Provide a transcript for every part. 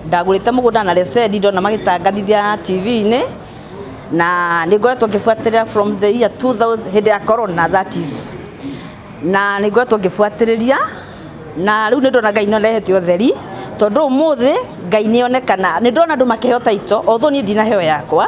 Ndagũrĩte mũgũnda na Lesendi, ndona magĩtangathithia TV-inĩ, na nĩ ngoretwo ngĩbuatĩrĩra from the year 2000, hĩndĩ ya corona that is, na nĩ ngoretwo ngĩbuatĩrĩria, na rĩu nĩ ndona Ngai nĩ arehete ũtheri, tondũ ũmũthĩ Ngai nĩ onekana. Nĩ ndona andũ makĩheo title, although niĩ ndinaheo yakwa,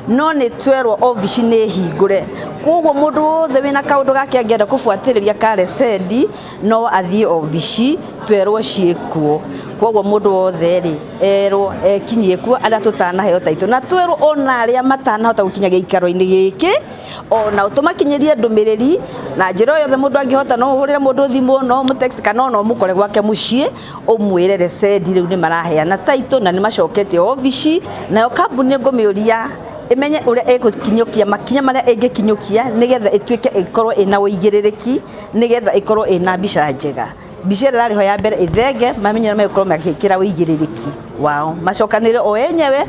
no nĩ twerwo obici nĩ hingũre. Koguo mũndũ wothe wĩna kaũndũ gake angĩenda kũbuatĩrĩria ka Lesendi no athiĩ obici, twerwo ciĩkuo. Koguo mũndũ wothe rĩ, erwo ekinyie kuo, arĩa tũtanaheo title, na twerwo ona arĩa matanahota gũkinya gĩikaro-inĩ gĩkĩ ona tũmakinyĩrie ndũmĩrĩri na njĩra o yothe mũndũ angĩhota. No ũhũrĩre mũndũ thimũ, no ũmũtext, kana ona ũmũkore gwake mũciĩ, ũmwĩre Lesendi rĩu nĩ maraheana title na nĩ macoketie obici. Nayo kambuni ngũmĩũria ĩmenye ũrĩa ĩgũkinyũkia makinya marĩa ĩngĩkinyũkia nĩgetha ĩtuĩke ĩkorwo ĩna ũigĩrĩrĩki, nĩgetha ĩkorwo ĩna mbica njega. Mbica ĩrĩa ĩrarĩ ho ya mbere ĩthenge, mamenye ũrĩa megũkorwo magĩkĩra ũigĩrĩrĩki wao, macokanĩrĩre o enyewe,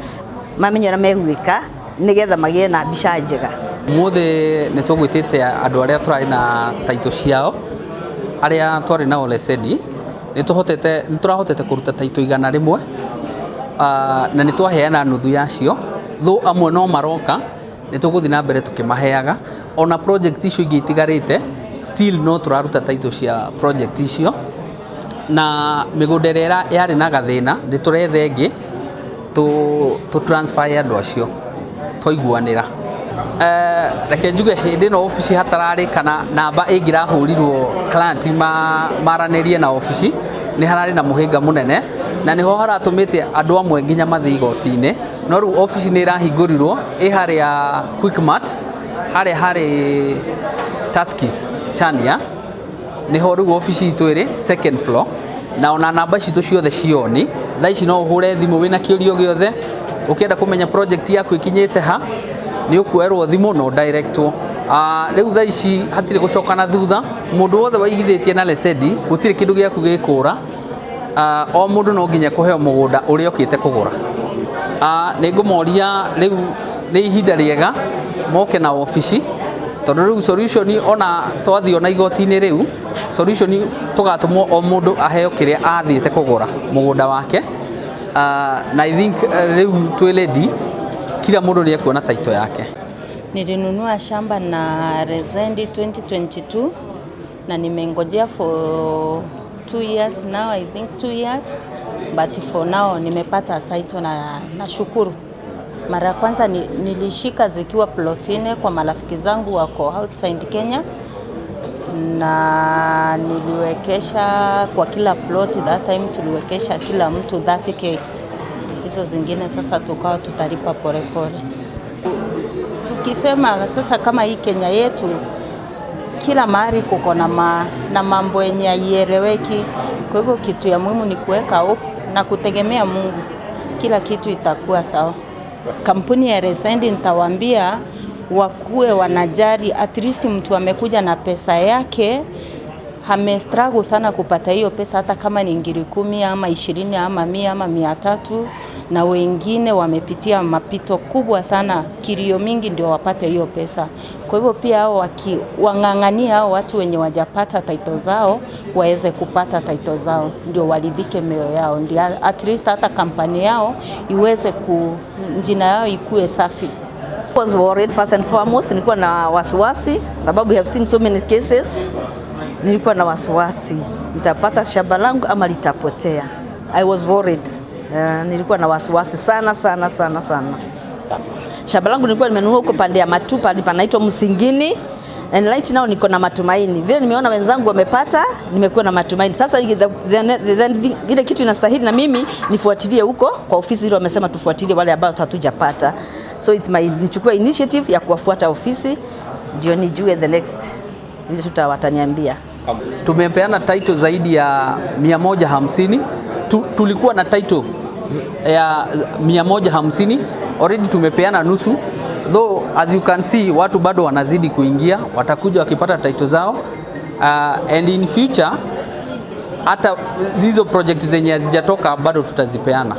mamenye ũrĩa megwĩka nĩgetha magĩe na mbica njega. Ũmũthĩ nĩ tũgwĩtĩte andũ arĩa tũrarĩ na title ciao, arĩa twarĩ nao Lesendi. Nĩ tũrahotete kũruta title 100, na nĩ twaheana nuthu yacio. Though amwe no maroka, nĩ tũgũthiĩ na mbere tũkĩmaheaga. Ona project icio ingĩ itigarĩte, still no tũraruta title cia project icio. Na mĩgũnda ĩrĩa yarĩ na gathĩna, nĩ tũretha ĩngĩ tũ transfer andũ acio twaiguanĩra. Reke njuge, hĩndĩ ĩno obici hatararĩ kana namba ĩngĩrahũrirwo client maranĩrie na obici, nĩ hararĩ na mũhĩnga mũnene, na nĩho haratũmĩte andũ amwe nginya mathiĩ igoti-inĩ. No rĩu obici nĩ ĩrahingũrirwo, ĩ harĩa Quickmart, harĩa harĩ Tuskys Chania, nĩho rĩu obici itũ ĩrĩ, second floor. Na ona namba citũ ciothe cioni thaa ici, no ũhũre thimũ wĩna kĩũrio gĩothe, ũkĩenda kũmenya project yaku ĩkinyĩte ha, nĩ ũkuoerwo thimũ no directwo. Rĩu thaa ici hatirĩ gũcoka na thutha. Mũndũ wothe waigithĩtie na Lesendi, gũtirĩ kĩndũ gĩaku gĩkũra. O mũndũ no nginya kũheo mũgũnda ũrĩa okĩte kũgũra. Nĩ ngũmoria rĩu nĩ ihinda rĩega moke na obici, tondũ rĩu solution, ona twathiĩ ona igoti-inĩ, rĩu solution tũgatũmwo o mũndũ aheo kĩrĩa athiĩte kũgũra, mũgũnda wake. Na I think rĩu twĩ ready, kila mũndũ nĩ ekuona title yake. Nilinunua shamba na Resendi 2022 na nimengojea for 2 years now, I think 2 years, but for now nimepata title na nashukuru. Mara ya kwanza nilishika zikiwa plot nne kwa marafiki zangu wako outside Kenya, na niliwekesha kwa kila plot, that time tuliwekesha kila mtu 30K. Hizo zingine sasa tukawa tutalipa polepole. Tukisema sasa kama hii Kenya yetu, kila mahali kuko na mambo yenye haieleweki. Kwa hivyo kitu ya muhimu ni kuweka hope na kutegemea Mungu, kila kitu itakuwa sawa. Kampuni ya Resendi nitawaambia wakuwe wanajali, at least mtu amekuja na pesa yake, ame struggle sana kupata hiyo pesa, hata kama ni ngiri 10 ama 20 ama 100 ama 300, na wengine wamepitia mapito kubwa sana, kilio mingi ndio wapate hiyo pesa. Kwa hivyo pia hao wang'ang'ania hao watu wenye wajapata title zao waweze kupata title zao, ndio waridhike mioyo yao, ndio at least hata kampani yao iweze ku jina yao ikue safi. Was worried first and foremost, nilikuwa na wasiwasi sababu we have seen so many cases. Nilikuwa na wasiwasi nitapata shamba langu ama litapotea. I was worried. Nilikuwa na wasiwasi sana sana sana sana. Shamba langu nilikuwa nimenunua huko pande ya Matu, pale panaitwa Msingini. And right now niko na matumaini. Vile nimeona wenzangu wamepata, nimekuwa na matumaini. Sasa ile kitu inastahili na mimi nifuatilie huko kwa ofisi ile wamesema tufuatilie wale ambao hatujapata. So it's my nichukue initiative ya kuwafuata ofisi ndio nijue the next vile tutawataniambia. Tumepeana title zaidi ya 150. Tulikuwa na title ya 150, already tumepeana nusu, though as you can see watu bado wanazidi kuingia, watakuja wakipata title zao, and in future hata hizo project zenye hazijatoka bado tutazipeana.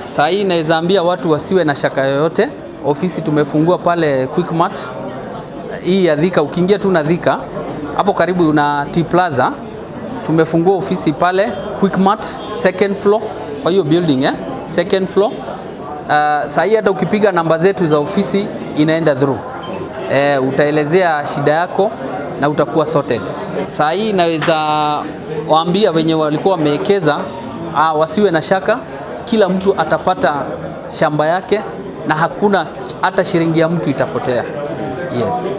Saa hii naweza ambia watu wasiwe na shaka yoyote. Ofisi tumefungua pale Quickmart hii ya Thika, ukiingia tu na Thika hapo karibu na T Plaza, tumefungua ofisi pale Quickmart second floor. Kwa hiyo building second floor. Saa hii hata ukipiga namba zetu za ofisi inaenda through. Utaelezea shida yako na utakuwa sorted. Saa hii naweza waambia wenye walikuwa wamewekeza wasiwe na shaka, kila mtu atapata shamba yake na hakuna hata shilingi ya mtu itapotea. Yes.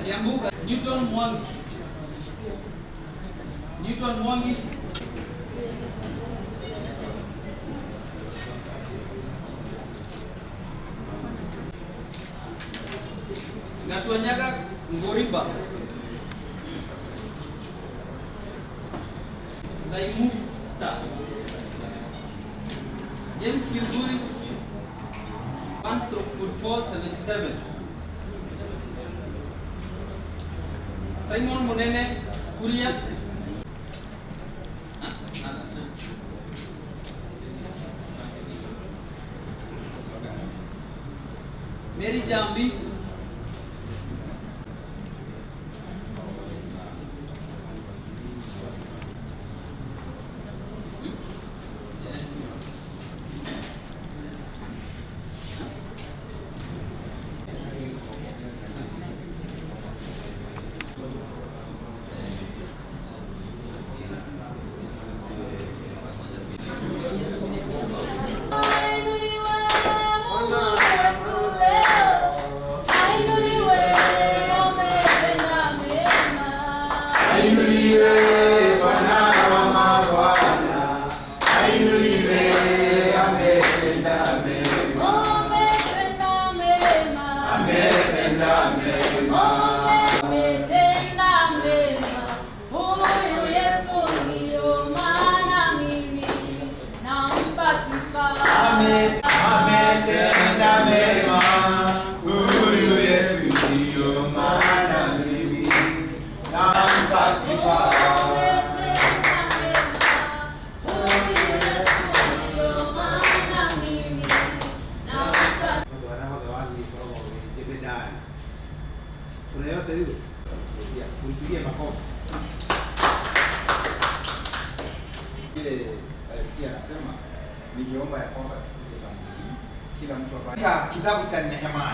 Kiambu, Newton Mwangi. Newton Mwangi. Gatuanyaga Ngoriba. Daimuta. James Kilburi. 1/4477. Simon Munene Kuria. Mary Jambi. Ainuliwe Mungu wetu leo, ainuliwe ametenda mema. Ainuliwe Bwana wa mabwana, ainuliwe ametenda mema, Ametenda mema, ametenda mema. Ametenda mema. Huyu Yesu ndiyo maana mimi nampa sifa. Ametenda mema, huyu Yesu ndiyo maana mimi nampa sifa. Ametenda mema, huyu Yesu ndiyo maana mimi nampa. Jemedari. Kuna yote yule? Saidia. Kumpigie makofi. Ile Alexia anasema ningeomba ya kwamba tukuje pamoja. Kila mtu ambaye kitabu cha Nehemia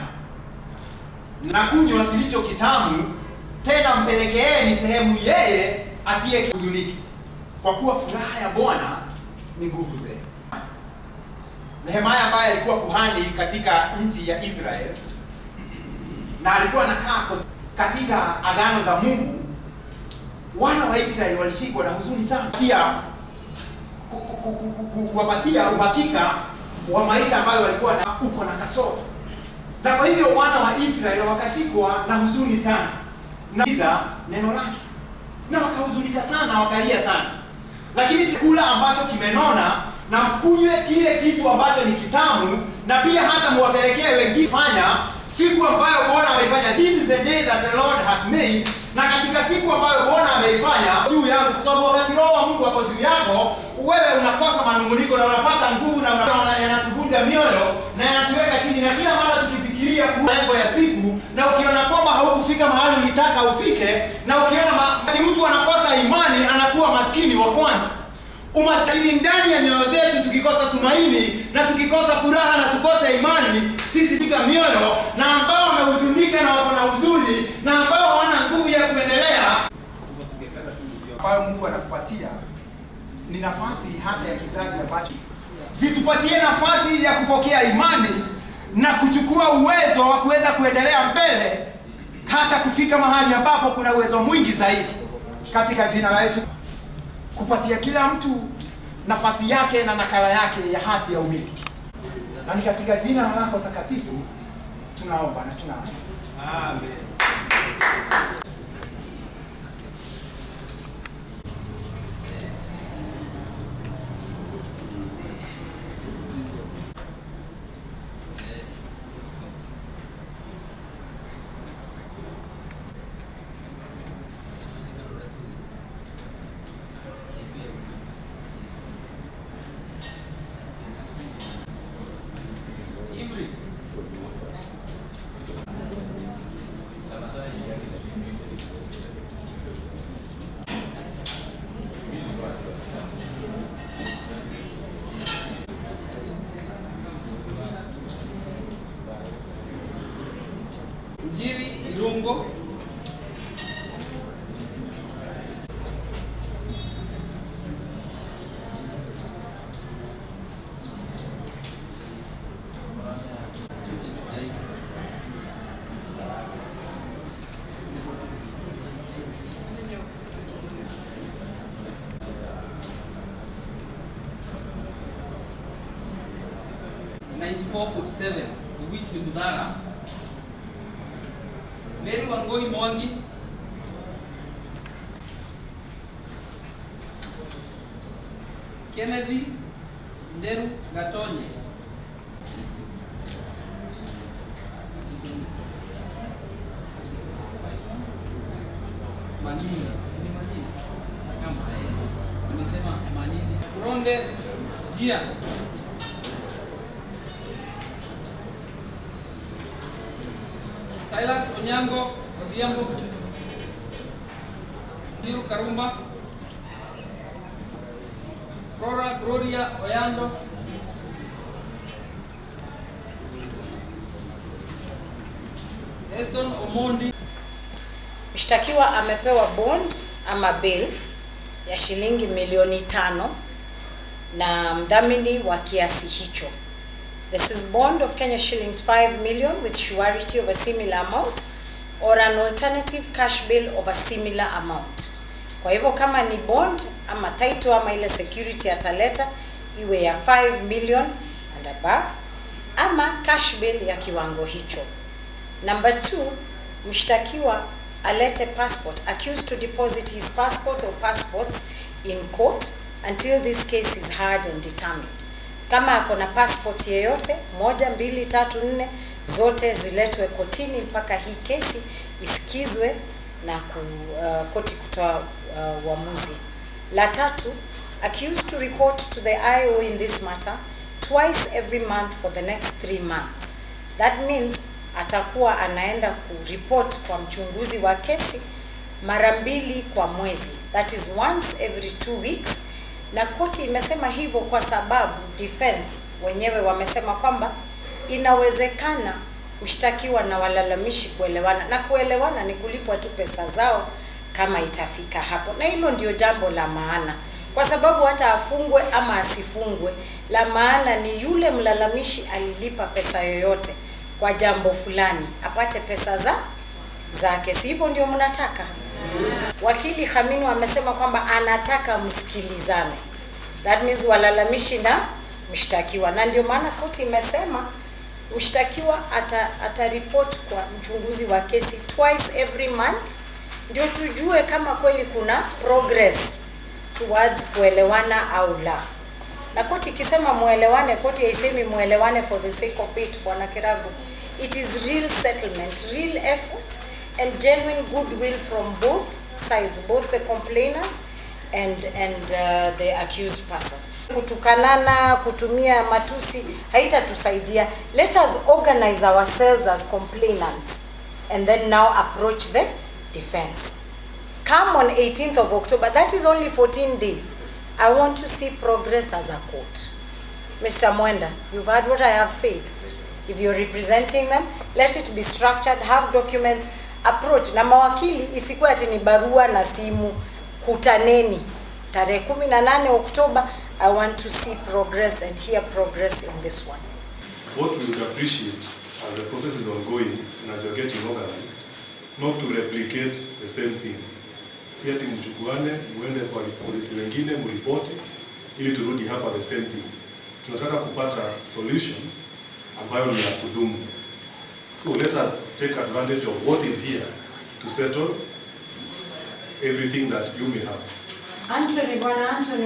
na kunywa kilicho kitamu, tena mpelekeeni sehemu yeye asiye huzuniki, kwa kuwa furaha ya Bwana ni nguvu zenu. Nehemia ambaye alikuwa kuhani katika nchi ya Israel na alikuwa anakaa katika agano za Mungu, wana wa Israeli walishikwa na huzuni sana, pia kuwapatia uhakika wa maisha ambayo walikuwa na uko na kasoro, na kwa hivyo wana wa Israeli wakashikwa na huzuni sana na neno lake, na wakahuzunika sana, wakalia sana. Lakini chakula ambacho kimenona na mkunywe kile kitu ambacho ni kitamu, na pia hata muwapelekee wengine. Fanya siku ambayo Bwana ameifanya, this is the day that the Lord has made. Na katika siku ambayo Bwana ameifanya juu yangu, kwa sababu wakati Roho wa Mungu ako juu yako, wewe unakosa manunguniko na unapata nguvu na yanatuvunja mioyo na yanatuweka chini, na kila mara tukifikiria lengo ya siku, na ukiona kwamba haukufika mahali ulitaka ufike, na ukiona mtu anakosa imani, anakuwa maskini wa kwanza. Umaskini ndani ya nyoyo zetu, tukikosa tumaini na tukikosa furaha na tukosa imani, sisi katika mioyo na ambao wamehuzunika na wako na huzuni na ambao hawana nguvu ya kuendelea, ambayo Mungu anakupatia ni nafasi hata ya kizazi ambacho situpatie nafasi ya kupokea imani na kuchukua uwezo wa kuweza kuendelea mbele hata kufika mahali ambapo kuna uwezo mwingi zaidi, katika jina la Yesu, kupatia kila mtu nafasi yake na nakala yake ya hati ya umiliki. Na ni katika jina lako takatifu tunaomba na tunaamini. Amen. Njiri Irungo. ...9447, which ni Mudhara. Mary Wangoi Mwangi. Kennedy Nderu Gatonye. Manini, si ni Manini? Kama nimesema Manini. Ronde Jia. Silas Onyango Odhiambo. Diru Karumba. Flora Gloria Oyando. Eston Omondi. Mshtakiwa amepewa bond ama bail ya shilingi 5 milioni na mdhamini wa kiasi hicho. This is bond of Kenya shillings 5 million with surety of a similar amount or an alternative cash bail of a similar amount. Kwa hivyo kama ni bond ama title ama ile security ataleta iwe ya 5 million and above ama cash bail ya kiwango hicho. Number 2, mshtakiwa alete passport, accused to deposit his passport or passports in court until this case is heard and determined. Kama ako na passport yeyote 1, 2, 3, 4, zote ziletwe kotini mpaka hii kesi isikizwe na koti kutoa uamuzi. La tatu, accused to report to the IO in this matter twice every month for the next 3 months. That means atakuwa anaenda kuripot kwa mchunguzi wa kesi mara 2 kwa mwezi. That is once every 2 weeks. Na koti imesema hivyo kwa sababu defense wenyewe wamesema kwamba inawezekana mshtakiwa na walalamishi kuelewana, na kuelewana ni kulipwa tu pesa zao kama itafika hapo. Na hilo ndio jambo la maana, kwa sababu hata afungwe ama asifungwe, la maana ni yule mlalamishi alilipa pesa yoyote kwa jambo fulani apate pesa zake. Si hivyo ndio mnataka? Wakili Khaminu amesema kwamba anataka msikilizane. That means walalamishi na mshtakiwa. Na ndio maana koti imesema mshtakiwa ataripot kwa mchunguzi wa kesi twice every month, ndio tujue kama kweli kuna progress towards kuelewana au la. Na koti ikisema muelewane, koti haisemi muelewane for the sake of it, Bwana Kirago. It is real settlement, real effort and genuine goodwill from both sides, both the complainant and the accused person. Kutukanana, kutumia matusi haitatusaidia. Let us organize ourselves as complainants and then now approach the defense. Come on 18th of October, that is only 14 days. I want to see progress as a court. Mr. Mwenda, you've heard what I have said. If you're representing them, let it be structured, have documents, approach. Na mawakili isikuwe ati ni barua na simu. Kutaneni. Tarehe 18 Oktoba, I want to see progress and hear progress in this one. What we would appreciate as the process is ongoing and as you're getting organized, not to replicate the same thing. Si ati mchukuane, muende kwa polisi wengine, mripoti, ili turudi hapa the same thing. Tunataka kupata solution ambayo ni ya kudumu. So let us take advantage of what is here to settle everything that you may have. Anthony, Bwana Anthony.